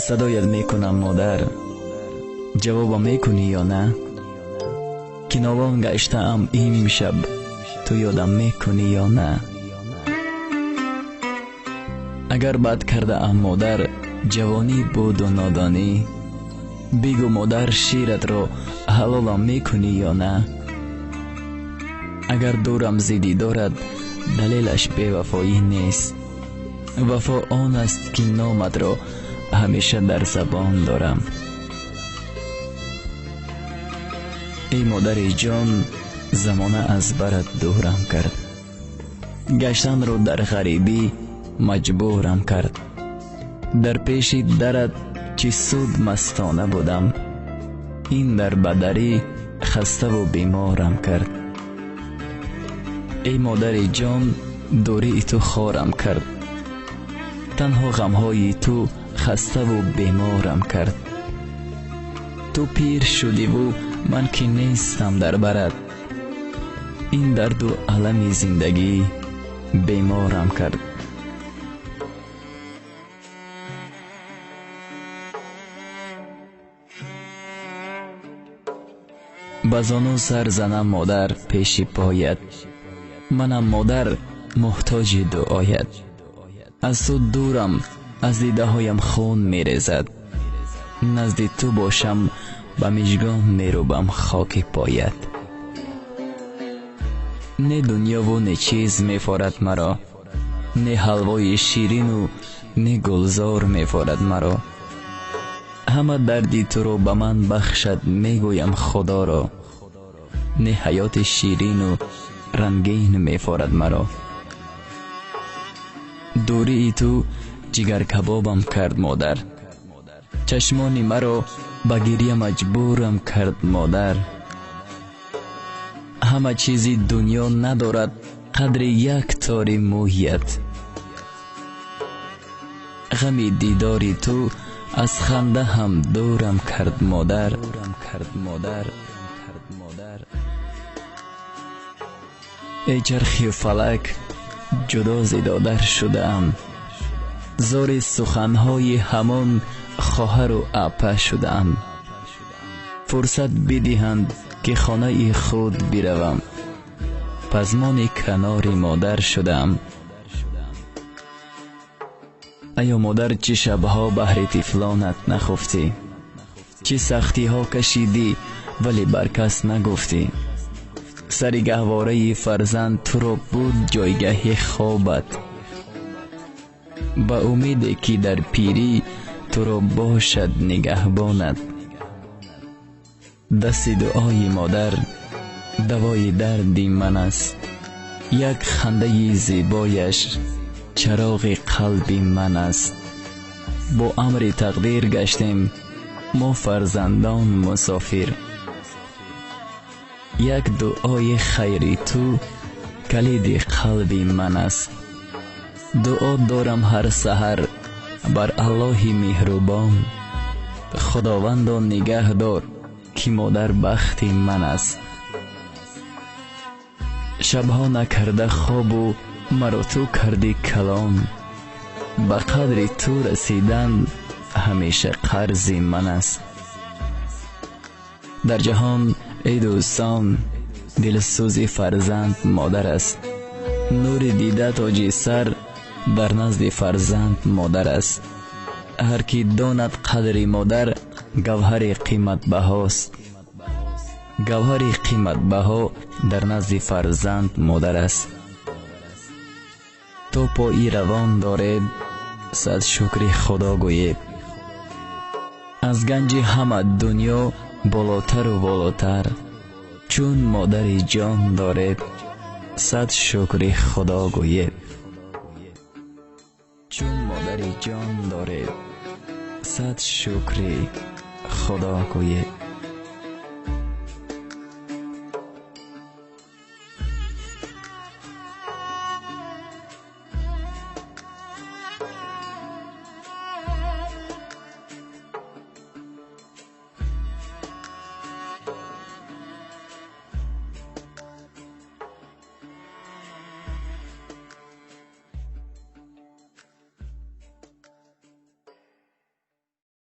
Садоят мекунам, модар, ҷавобам мекунӣ ё на? Ки нолон гаштаам имшаб, ту ёдам мекунӣ ё на? Агар бад кардаам, модар, ҷавонӣ буду нодонӣ, бигӯ, модар, ширатро ҳалолам мекунӣ ё на? Агар дурам зи дидорат, далелаш бевафоӣ нест. Вафо он аст, ки номатро ҳамеша дар забон дорам. Эй модари ҷон, замона аз барат дурам кард, гаштанро дар ғарибӣ маҷбурам кард. Дар пеши дарат чӣ суд мастона будам, ин дар бадарӣ хаставу беморам кард. Эй модари ҷон, дурии ту хорам кард, танҳо ғамҳои ту хаставу беморам кард. Ту пир шудиву ман ки нестам дар барат, ин дарду алами зиндагӣ беморам кард. Ба зону сар занам, модар, пеши поят, манам, модар, муҳтоҷи дуоят. Аз ту дурам, аз дидаҳоям хун мерезад, назди ту бошам, ба мижгон мерӯбам хоки поят. Не дунёву не чиз мефорад маро, не ҳалвои ширину не гулзор мефорад маро. Ҳама дарди туро ба ман бахшад, мегӯям худоро, не ҳаёти ширину рангин мефорад маро. Дурии ту ҷигаркабобам кард, модар, чашмони маро ба гирья маҷбурам кард, модар. Ҳама чизи дунё надорад қадри як тори мӯят, ғами дидори ту аз ханда ҳам дурам кард, модар. Эй чархи фалак, ҷудо зи додар шудаам, зори суханҳои ҳамон хоҳару апа шудаам. Фурсат бидиҳанд, ки хонаи худ биравам, пазмони канори модар шудаам. Аё модар, чӣ шабҳо баҳри тифлонат нахуфтӣ, чӣ сахтиҳо кашидӣ, вале бар кас нагуфтӣ. Сари гаҳвораи фарзанд туро буд ҷойгаҳи хобат, ба умеде ки дар пирӣ туро бошад нигаҳбонат. Дасти дуои модар давои дарди ман аст, як хандаи зебояш чароғи қалби ман аст. Бо амри тақдир гаштем мо фарзандон мусофир, як дуои хайри ту калиди қалби ман аст. Дуо дорам ҳар саҳар бар Аллоҳи меҳрубон, Худовандо нигаҳ дор, ки модар бахти ман аст. Шабҳо накарда хобу маро ту кардӣ калон, ба қадри ту расидан ҳамеша қарзи ман аст. Дар ҷаҳон, эй дӯстон, дилсӯзи фарзанд модар аст. Нури дида тоҷи сар дар назди фарзанд модар аст. Ҳар ки донад қадри модар, гавҳари қиматбаҳост. Гавҳари қиматбаҳо дар назди фарзанд модар аст. То пои равон доред, сад шукри Худо гӯед. Аз ганҷи ҳама дунё болотару болотар, чун модари ҷон доред, сад шукри Худо гӯед. Чун модари ҷон доред, сад шукри Худо гӯед.